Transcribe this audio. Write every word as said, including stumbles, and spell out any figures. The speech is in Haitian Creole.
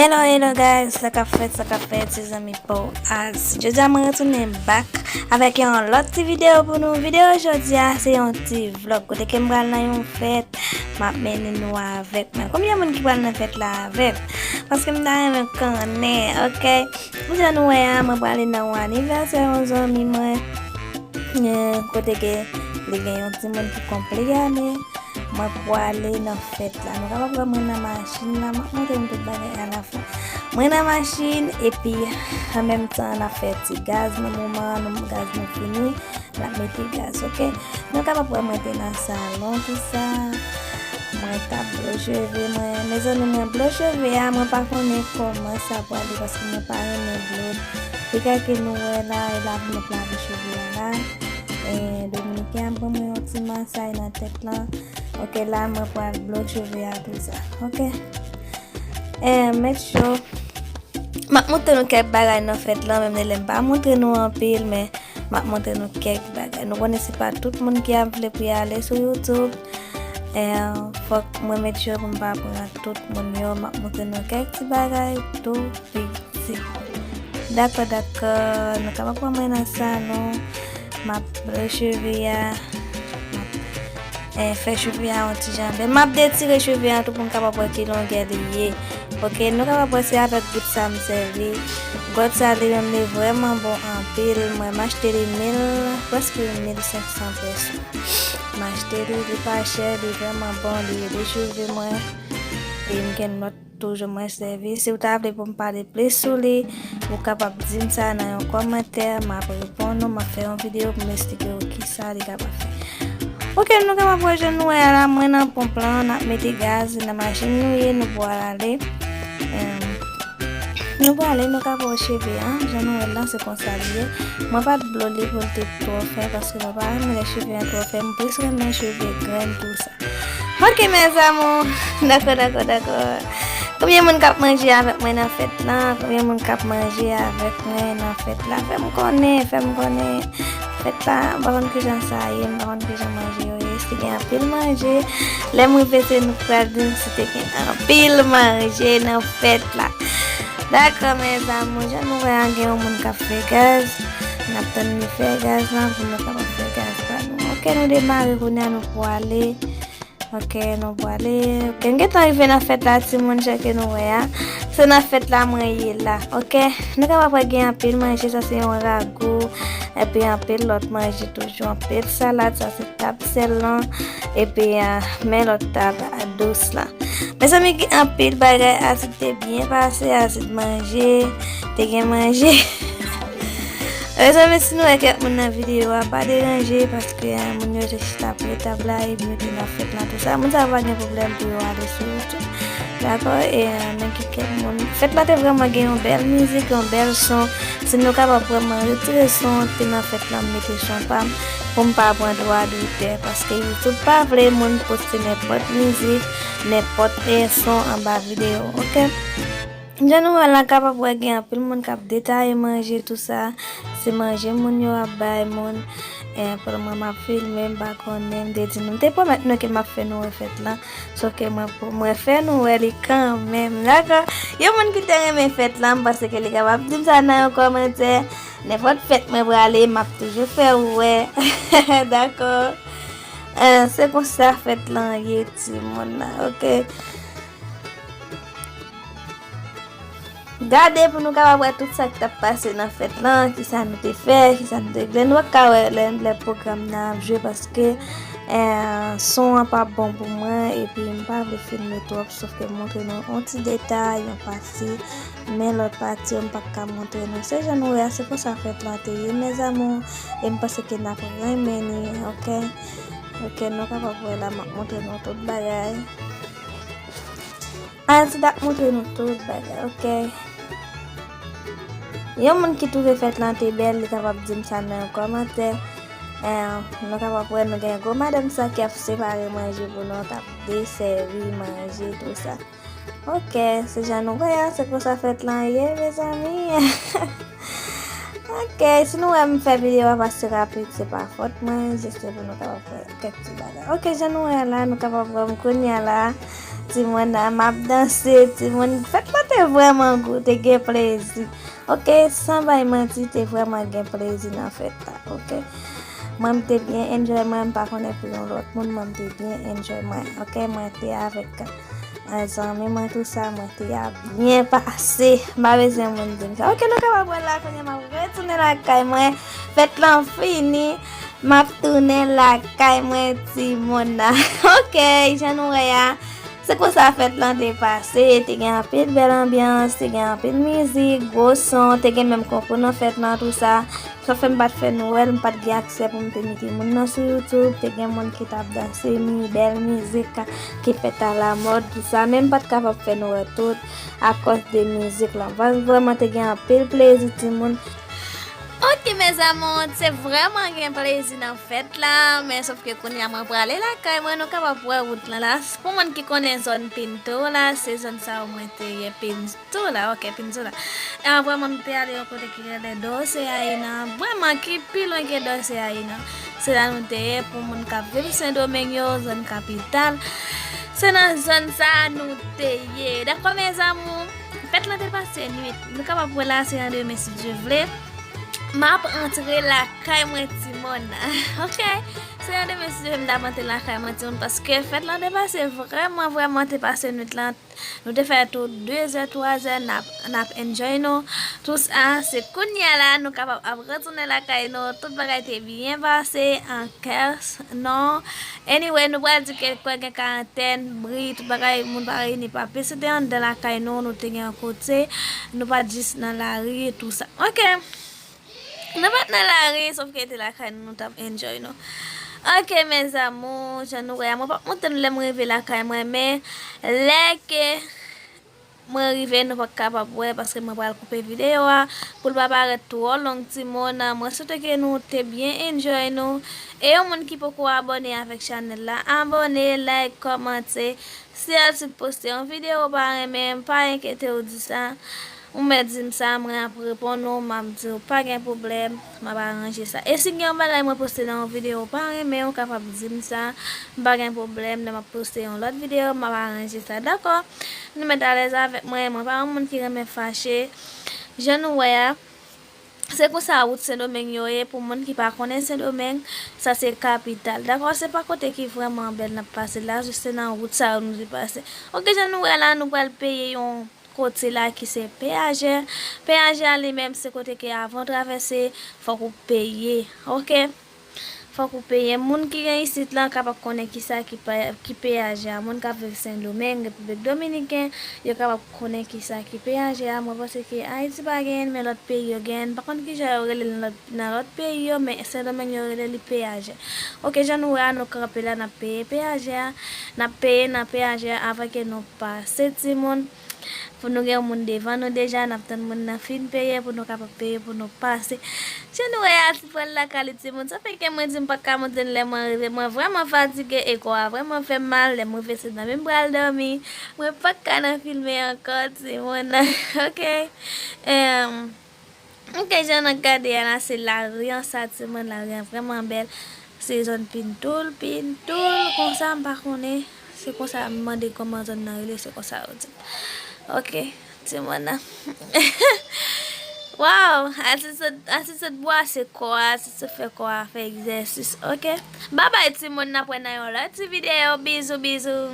Hello, hello guys, sa k ap fèt, sa k ap fèt, se zanmi pa w Az. Jodi a mwen retounen back avèk yon lòt ti videyo pou nou. Videyo jodi a se yon ti vlog kote ke m pral nan yon fèt, m ap mennen nou avèk mwen. Konbyen moun ki pral nan fèt la avè m? Paske m ta renmen konnen, oke? Jan nou wè a, mwen prale nan yon anivèsè yon zanmi mwen, eh, kote ke li gen yon timoun ki konpleyannen. Mwen prale nan fèt la. Nou kapab wè mwen nan machin la, m ap montre nou tout bagay alafen. Mwen nan machin, epi an menm tan n ap fè ti gaz nan moman an, nou gaz nou fini, n ap mete gaz, oke? Nou kapab wè mwen te nan salon, tout sa. Mwen t ap blow cheve mwen. Mezanmi, mwen blow cheve a, mwen pa konnen kòman sa prale, paske mwen pa renmen blow. Bagay ke nou wè la, e lavi m ap lave cheve a la. E, Dominiken an ban mwen yon ti masaj nan tèt lan. Oke, la mwen pral blow cheve a tou sa. Oke. E, make sure. M ap montre nou kèk bagay nan fèt lan, menm lè m pa montre nou anpil, men m ap montre nou kèk bagay. Nou konnen se pa tout moun ki ap vle pou y ale sou YouTube. E, fòk mwen make sure pou m pa pran tout moun yo. M ap montre nou kèk ti bagay tou piti. Dakò, dakò. Nou kapab wè mwen nan salon. M ap blow cheve a. M ap, eh, fè cheve a yon ti jan bèl. M ap detire cheve a tou pou m kapab wè ki longè li ye. Oke, nou kapab wè se avèk gout sa m sèvi. Gout sa li menm li vrèman bon anpil. Mwen m achte li mil, prèske mil senk san peso. M achte li, li pa chè, li vrèman bon, li ede cheve mwen. E m gen lòt toujou mwen sèvi. Si w ta vle pou m pale plis sou li, ou kapab di m sa nan yon kòmantè, m ap reponn ou, m ap fè yon videyo pou m esplike w kisa li kapab fè. Oke, nou kapab wè jan nou wè a la, mwen nan ponp lan, n ap mete gaz nan machin nou ye, nou pral ale. Em, nou pral ale, nou kapab wè cheve a, jan nou wè l lan, se konsa li ye. Mwen pa t blow li pou l te twò fè, paske mwen pa renmen lè cheve a twò fè, m plis renmen cheve grenn tou sa. Oke, mes amours. Dakò, dakò, dakò. Konbyen moun k ap manje avèk mwen nan fèt lan? Konbyen moun k ap manje avèk mwen nan fèt la? Fè m konnen, fè m konnen. Fèt la, m pa konn kijan sa ye, m pa konn kijan manje yo ye. Si gen anpil manje, lè m rive se nou k pral di m si te gen anpil manje nan fèt la. Dakò, mes amours, jan nou wè a, gen yon moun k ap fè gaz. N ap tann li fè gaz lan pou nou kapab fè gaz pa nou. Oke, nou demare kounye a, nou pwale. Oke, nou pwale. Oke, m gentan rive nan fèt la, timoun, jan ke nou wè a. Se nan fèt la mwen ye la. Oke, nou kapab wè gen anpil manje, sa se yon ragou. Epi anpil lòt manje toujou, anpil salad, sa se tab sèl lan. Epi, ah, men lòt tab dous lan. Mezanmi, gen anpil bagay, asid te byen pase, asid manje, te gen manje. Mezanmi, si nou wè kèk moun nan videyo a, pa deranje, paske, ah, moun yo te chita pre tab la, epi yo te nan fèt lan, tou sa. Moun sa yo pa gen pwoblèm pou yo ale sou YouTube. Dakò? E, ah, men ki kèk moun. Fèt la te vrèman gen yon bèl mizik, yon bèl son. Si nou kapab vrèman retire son ki nan fèt lan, m mete son pa m, pou m pa pran dwa dotè, paske YouTube pa vle moun poste nenpòt mizik, nenpòt, eh, son anba videyo, oke? Jan nou wè la, kapab wè gen anpil moun k ap detaye manje, tou sa. Se manje moun yo ap bay moun. Eh, pandan mwen m ap filme, m pa konnen, m te di nou, m te pwomèt nou ke m ap fè nou wè fèt lan. Sof ke mwen, mwen fè nou wè li kanmenm, dakò? Yon moun ki te renmen fèt lan, m panse ke li kapab di m sa nan yon kòmantè. Nenpòt fèt mwen prale, m ap toujou fè ou wè. Dakò? Eh, se konsa fèt lan ye, timoun nan, oke? Gade pou nou kapab wè tout sa k t ap pase nan fèt lan, kisa nou te fè, kisa nou te regle. Nou pa ka wè lè, lè pwogram nan ap jwe paske, eh, son an p ap bon pou mwen, epi m pa vle filme twòp, sof ke m montre nou yon ti detay, yon pati, men lòt pati yo m pa ka montre nou. Se jan nou wè a, se konsa fèt lan te ye, mes amours, e m panse ke n ap renmen li, oke? Oke, nou kapab wè la, m ap montre nou tout bagay. Asid ap montre nou tout bagay, oke? Yon moun ki twouve fèt lan te bèl, li kapab di m sa nan yon kòmantè. Eh, nou kapab wè nou gen gwo madanm sa ki ap separe manje pou nou, k ap desèvi manje, tou sa. Oke, se jan nou wè a, se konsa fèt lan ye, mezanmi. Oke, si nou wè m fè videyo a pase rapid, se pa fòt mwen, jis se pou nou kapab wè kèk ti bagay. Oke, jan nou wè a la, nou kapab wè m kounye a la. Timoun, m ap danse, timoun, fèt lan Te vrèman gou, te gen plezi. Ok, san bay manti, te vrèman gen plezi nan fèt la. Ok. Mwen, m te byen enjoy, mwen, m pa konnen pou yon lòt moun, mwen, m te byen enjoy, mwen. Ok, mwen te avèk, eh, zanmi mwen, tou sa, mwen te ap byen pase. M pa bezwen moun di m sa. Ok, nou kapab wè la, kounye a, m ap retounen lakay mwen. Fèt lan fini, m ap tounen lakay mwen, timoun nan. Ok, jan nou wè a, se konsa fèt lan te pase, te gen anpil bèl anbyans, te gen anpil mizik, gwo son, te gen menm konkou nan fèt lan, tou sa. Sa fè m pa t fè nou wè l, m pa t gen aksè pou m te mete moun nan sou YouTube, te gen moun ki t ap danse, mi, bèl mizik ki fèt alamòd, tou sa, men m pa t kapab fè nou wè tout akòz de mizik lan. Vrèman, te gen anpil plezi, timoun. Ok, mes amours, te vrèman gen plezi nan fèt la, men sòf ke kounye a mwen prale lakay mwen, nou kapab wè wout lan la. Pou moun ki konnen zòn Pinto la, se zòn sa yo mwen te ye, Pinto la, ok, Pinto la. E vrèman, nou te ale yon kote ki rele Doce Aina, vrèman ki pi lwen ke Doce Aina. Se la nou te ye, pou moun k ap viv Sendomeng yo, zòn kapital. Se nan zòn sa a nou te ye. Dakò, mes amours? Fèt lan te pase nwit. Nou kapab wè la, se nan demen, si Dye vle. M ap antre lakay mwen, timoun. Ok? Se nan demen, si Dye vle, m t ap antre lakay mwen, timoun, paske fèt lan te pase vrèman, vrèman te pase nwit lan. Nou te fè tou de zè, twa zè, n ap, n ap enjoy nou. Tou sa, se kounye a la, nou kapab ap retounen lakay nou. Tout bagay te byen pase, an kè, non. Anyway, nou pral di ke kwè gen karantèn, bri, tout bagay, moun pa reyini pa plis. Se te anndan lakay nou, nou te gen yon kote, nou pa t jis nan lari, tou sa. Ok. Nou pa t nan lari, sòf ke te lakay nou, nou t ap enjoy nou. Ok, mes amours, jan nou wè a, mwen p ap montre nou lè mwen rive lakay mwen, men lè ke mwen rive, nou p ap kapab wè, paske mwen pral koupe videyo a, pou l pa parèt twò long, timoun. Mwen swete ke nou te byen enjoy nou. E yon moun ki poko abòne avèk chanèl la, abòne, like, kòmante. Si Altid poste yon videyo ou pa renmen, pa enkyete w di sa. Ou mèt di m sa, mwen ap reponn ou, m ap di w pa gen pwoblèm, m ap aranje sa. E si gen yon bagay mwen poste nan yon videyo ou pa renmen, ou kapab di m sa, m pa gen pwoblèm, lè m ap poste yon lòt videyo, m ap aranje sa, dakò? Nou mèt alèz avèk mwen, mwen pa yon moun ki renmen fache. Jan nou wè a, se konsa wout Sendomeng yo ye, pou moun ki pa konnen Sendomeng, sa se kapital. Dakò, se pa kote ki vrèman bèl n ap pase la, jis se nan wout sa yo nou te pase. Ok, jan nou wè la, nou pral peye yon kote la ki se peyajè. Peyajè a li menm se kote ke avan w travèse, fòk ou peye. Ok? Fòk ou peye. Moun ki gen isit lan kapab konnen kisa ki pe-, ki peyajè a. Moun k ap viv Sendomeng, Repiblik Dominiken, yo kapab konnen kisa ki peyajè a. Mwen panse ke Ayiti pa genyen, men lòt peyi yo genyen. M pa konn kijan yo rele l nan lòt, nan lòt peyi yo, men Sendomeng yo rele li peyajè. Ok, jan nou wè a, nou kanpe la, n ap peye peyajè a. N ap peye nan peyajè a avan ke nou pase, timoun. Pou nou gen yon moun devan nou deja, n ap tann moun nan fin peye pou nou kapab peye pou nou pase. Jan nou wè a, ti pral lakay li, timoun. Sa fè ke mwen di m pa ka montre n lè mwen rive. Mwen vrèman fatige e kò a vrèman fè m mal. Lè m rive se dòmi m pral dòmi. Mwen pa ka nan filme ankò, timoun. Ok. Em, Ok, jan n ap gade a la, se lari an sa, timoun, lari an vrèman bèl. Se zòn Pintoul, Pintoul, konsa, m pa konnen. Se konsa, m mande kòman zòn nan rele, se konsa yo di m. Ok, timoun nan. Waw, Asid sot, Asid sot bwase kò a, Asid sot fè kò a fè egzèsis, ok? Babay, timoun, n ap wè nan yon lòt ti videyo. Bizou, bizou.